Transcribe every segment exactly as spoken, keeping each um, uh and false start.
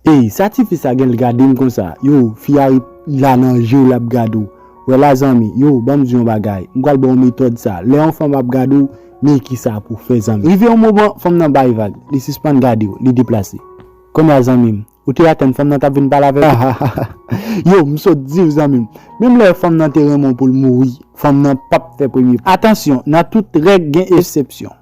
Ey, sa tifi sa gen l gade m konsa. Yo, fi a ret la nan je w l ap gade w. Wè la zanmi, yo, ban m di yon bagay. M pral ba w metòd sa. Lè yon fanm ap gade w, men kisa pou w fè zanmi. Rive yon moman, fanm nan bay vag. Li sispann gade w, li deplase. Kounye a zanmi m, ou te atann fanm nan t ap vin pale avè w? Yo, m sot di w zanmi m. Menm lè fanm nan te renmen w pou l mouri, fanm nan p ap fè premye pa. Atansyon, nan tout règ gen eksepsyon.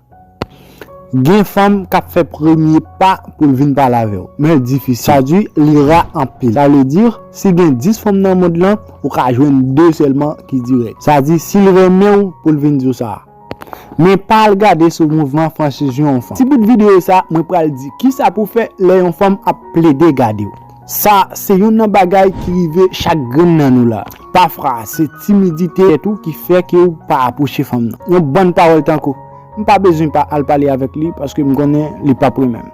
Gen fanm k ap fè premye pa pou l vin pale avè w, men l difisil. Sa di, li ra anpil. Sa vle di, si gen dis fanm nan mond lan, ou ka jwenn de sèlman ki dirèk. Sa di, si l renmen w pou l vin di w sa. Men pa al gade sou mouvman franchiz yon fanm. Ti bout videyo sa, mwen pral di kisa pou fè lè yon fanm ap plede gade w. Sa se youn nan bagay ki rive chak grenn nan nou la. Pafwa, se timidite tèt ou ki fè ke w pa apwoche fanm nan. Yon bann pawòl tankou, "M pa bezwen pa al pale avèk li paske m konnen li p ap renmen m."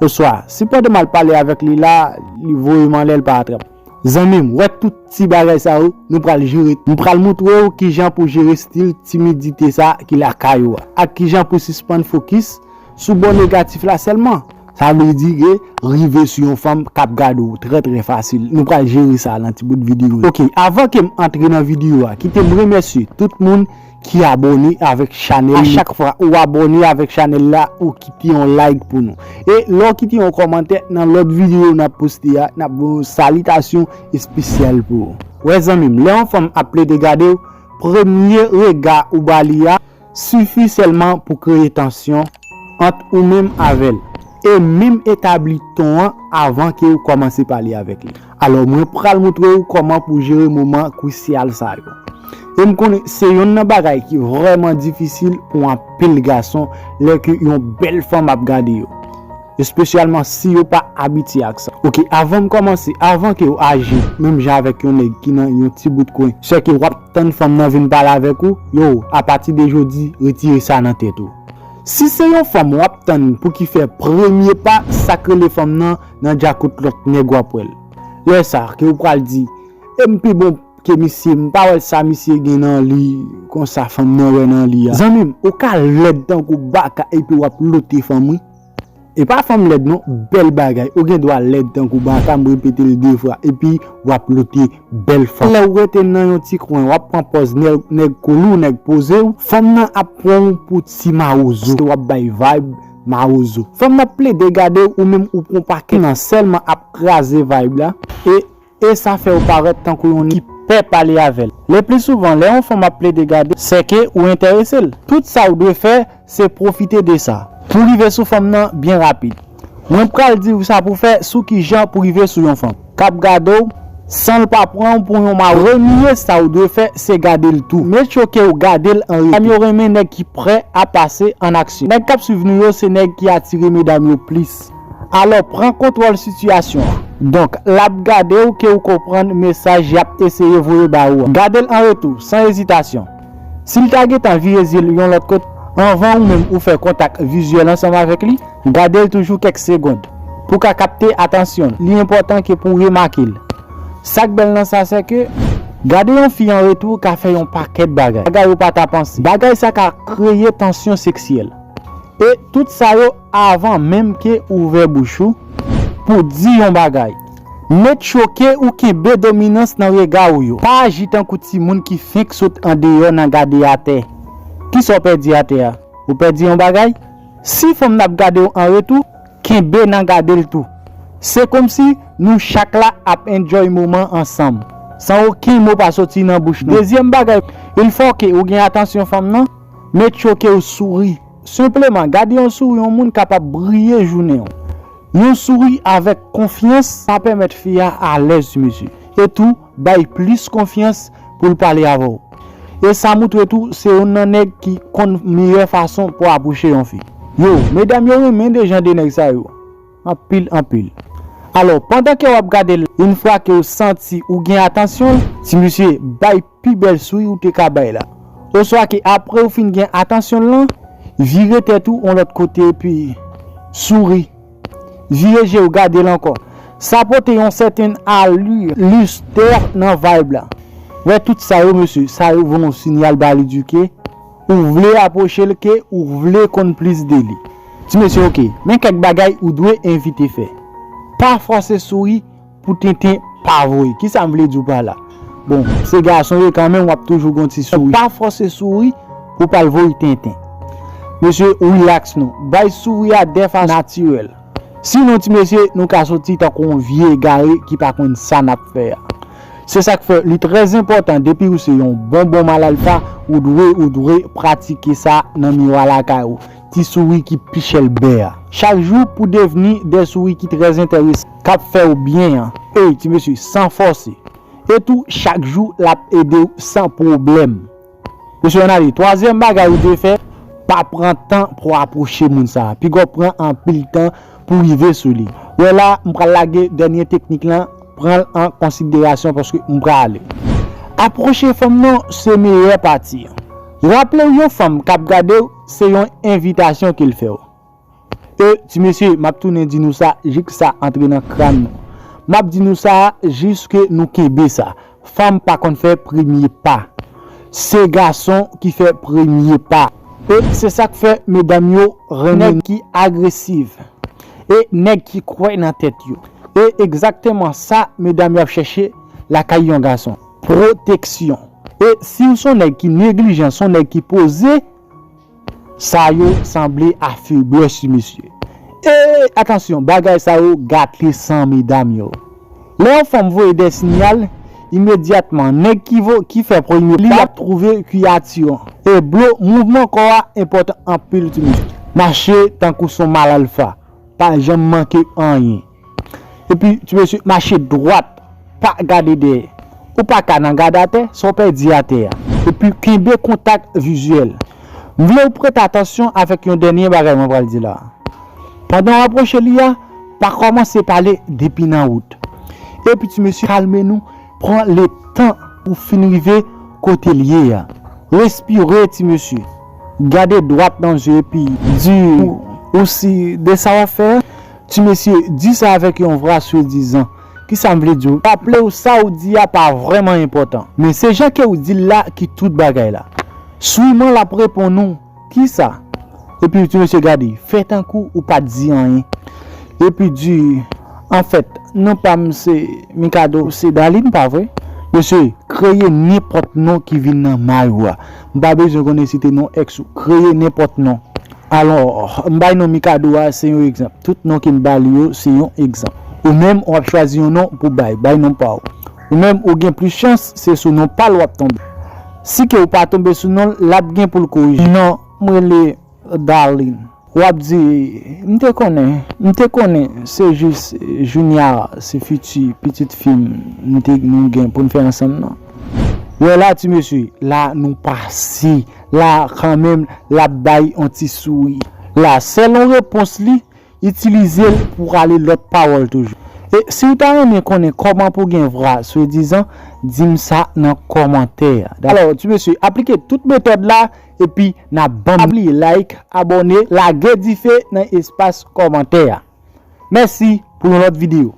Oswa, "Si pandan m al pale avèk li la, li voye m anlè, l pa atrap." Zanmi m, wè tout ti bagay sa yo, nou pral jere. M pral montre w kijan pou jere stil timidite sa ki lakay ou a, ak kijan pou sispann fokis sou bò negatif la sèlman. Sa vle di ke rive sou yon fanm k ap gade w trè, trè fasil. Nou pral jere sa nan ti bout videyo. Oke, avan ke m antre nan videyo a, kite m remèsye tout moun ki abòne avèk chanèl nou. A chak fwa ou abòne avèk chanèl la, ou kite yon like pou nou. E lè w kite yon kòmantè nan lòt videyo n ap poste a, n ap voye yon salitasyon espesyal pou ou. Wè zanmi m, lè yon fanm ap plede gade w, premye rega ou ba li a, sifi sèlman pou kreye tansyon ant ou menm avè l, e menm etabli ton an avan ke w kòmanse pale avèk li. Alò, mwen pral montre w kòman pou jere moman krisyal sa yo. E m konnen se youn nan bagay ki vrèman difisil pou anpil gason lè ke yon bèl fanm ap gade yo. Espesyalman si yo pa abitye ak sa. Oke, avan m kòmanse, avan ke w aji menm jan avèk yon nèg ki nan yon ti bout kwen, sè ke w ap tann fanm nan vin pale avèk ou, yo, apati de jodi, retire sa nan tèt ou. Si se yon fanm w ap tann pou ki fè premye pa, sa k rele fanm nan nan djakout lòt nèg w ap wè l. Lè sa, ke w pral di, "E m pi bon ke misye, m pa wè sa misye gen nan li, konsa fanm nan wè nan li a." Zanmi m, ou ka lèd tankou baka epi w ap lote fanm, wi. E pa fanm lèd non, bèl bagay. Ou gen dwa lèd tankou baka, m repete l de fwa, epi w ap lote bèl fanm. Lè w rete nan yon ti kwen, w ap pran pòz nèg, nèg cool ou, nèg poze w, fanm nan ap pran w pou ti mawozo. Paske w ap bay vibe mawozo. Fanm nan ap plede gade w, ou menm ou pran pakèt nan sèlman ap kraze vibe la. E E sa fè w parèt tankou yon nèg ki pè pale avè l. Le pli souvan, lè yon fanm ap plede gade, se ke ou enterese l. Tout sa w dwe fè, se pwofite de sa pou rive sou fanm nan byen rapid. Mwen pral di w sa pou fè, sou kijan pou rive sou yon fanm k ap gade w san l pa pran w pou yon mawozo. Premye sa w dwe fè, se gade l tou. Make sure ke w gade l an retou. Medam yo renmen nèg ki prè a pase an aksyon. Nèg k ap swiv nou yo, se nèg ki atire medam yo plis. Alò, pran kontwòl sitiyasyon an. Donk, l ap gade w ke w konprann mesaj y ap eseye voye ba ou a. Gade l an retou, san ezitasyon. Si l ta gentan vire zye l yon lòt kote, anvan ou menm ou fè kontak vizyèl ansanm avèk li, gade l toujou kèk segonn pou w ka kapte atansyon l. Li enpòtan ke pou w remake l. Sa k bèl nan sa, se ke gade yon fi an retou ka fè yon pakèt bagay. Bagay ou pa ta panse. Bagay sa ka kreye tansyon seksyèl. E tout sa yo avan menm ke ouvè bouch ou pou di yon bagay. Make sure ke ou kenbe dominans nan rega ou yo. Pa aji tankou timoun ki fenk sot andeyò nan gade atè. Kisa w pèdi atè a? Ou pèdi yon bagay? Si fanm nan ap gade w an retou, kenbe nan gade l tou. Se kòmsi nou chak la ap enjoy moman ansanm, san okenn mo pa soti nan bouch nou. Dezyèm bagay, il fò ke ou gen atansyon fanm nan, make sure ke ou souri. Senpleman, gade yon souri yon moun kapab briye jounen w. Yon souri avèk konfyans, sa pèmèt fi a alèz, ti mesye. E tou, bay plis konfyans pou l pale avè w. E sa moutre tou, se youn nan nèg ki konn meyè fason pou apwoche yon fi. Yo, medam yo renmen de jan de nèg sa yo. Anpil, anpil. Alò, pandan ke w ap gade l, yon fwa ke w santi ou gen atansyon l, ti mesye, bay pi bèl souri ou te ka bay la. Oswa ke apre ou fin gen atansyon l lan, vire tèt ou yon lòt kote epi souri. Vire je w gade l ankò. Sa pote yon sèten ali, listè nan vibe la. Wè tout sa yo, mesye, sa yo voye yon sinyal ba li di ke ou vle apwoche l, ke ou vle konn plis de li. Ti mesye, oke, men kèk bagay ou dwe evite fè. Pa fòse souri pou tenten pa voye. Kisa m vle di w pa la? Bon, se gason ye kanmenm, w ap toujou gon ti souri. Pa fòse souri pou pa l voye tenten. Mesye, relax nou. Bay souri a de fason natirèl. Sinon, ti mesye, nou ka soti tankou yon vye egare ki pa konn sa n ap fè a. Se sa k fè li trè enpòtan, depi ou se yon bon bon mal alfa, ou dwe, ou dwe pratike sa nan miwa lakay ou. Ti souri ki pi chèlbè a. Chak jou pou devni de souri ki trè enteresan, k ap fè w byen an. Ey, ti mesye, san fòse. E tou, chak jou, l ap ede w san pwoblèm. Mesye, ann ale. Twazyèm bagay ou dwe fè, pa pran tan pou w apwoche moun sa a. Piga w pran anpil tan pou w rive sou li. Wè la, m pral lage dènye teknik lan, pran l an konsiderasyon paske m prale. Apwoche fanm nan se meyè pati an. Raple w yon fanm k ap gade w, se yon envitasyon ke l fè w. E, ti mesye, m ap tounen di nou sa, jis sa antre nan kràn nou. M ap di nou sa, jis ke nou kenbe sa. Fanm pa konn fè premye pa. Se gason ki fè premye pa. E se sa k fè medam yo renmen nèg ki agresiv. E nèg ki kwè nan tèt yo. E egzakteman sa medam yo ap chèche lakay yon gason. Pwoteksyon. E si w se yon nèg ki neglijan, se yon nèg ki poze, sa yo sanble a feblès, mesye. E atansyon, bagay sa yo gate san medam yo. Lè yon fanm voye de siyal, imedyatman, nèg ki vo, ki fè premye pa, li ap twouve ki atiran. E blo, mouvman kò a enpòtan anpil, ti mesye. Mache tankou se yon mal alfa. Pa janm manke anyen. Epi, ti mesye, mache dwat, pa gade dèyè. Ou pa ka nan gade atè, sa w pèdi atè a. Epi, kenbe kontak vizyèl. M vle w prete atansyon avèk yon dènye bagay mwen pral di la. Pandan w apwoche li a, pa kòmanse pale depi nan wout. Epi, ti mesye, kalme nou, pran letan pou fin rive kote l ye a. Respire, ti mesye. Gade dwat nan zye epi di ou, ou si de sa w ap fè a. Ti mesye, di sa avèk yon vwa swadizan. Kisa m vle di w? Raple w, sa w di a pa vrèman enpòtan. Men se jan ke w di l la ki tout bagay la. Swiman l ap reponn ou, kisa? Epi ti mesye gade, fè tankou ou pa t di anyen. Epi di, anfèt, non pa m se Mikado, se Darline, pa vre? Mesye, kreye nenpòt non ki vin nan may ou a. M pa bezwen konnen si te non èks ou. Kreye nenpòt non. Alò, m bay non Mikado a, se yon egzanp. Tout non ke m ba li yo, se yon egzanp. Ou menm, w ap chwazi yon non pou bay, bay non pa w. Ou menm, ou gen plis chans, se sou non pa l w ap tonbe. Si ke w pa tonbe sou non l, l ap gen pou l korije. Non, m rele Darline. W ap di, m te konnen, m te konnen, se jis Junia, se fiti pitit fi m, m te, nou gen pou n fè ansanm nan. Wè la, ti mesye, la nou pase, la kanmenm, l ap bay yon ti souri. La, sèl yon repons li, itilize l pou rale lòt pawòl toujou. E si w ta renmen konnen kòman pou gen vwa swadizan, di m sa nan kòmantè a. Alò, ti mesye, aplike tout metòd la, epi n ap ban m. Pa bliye like, abòne, lage dife nan espas kòmantè a. Mèsi, pou yon lòt videyo.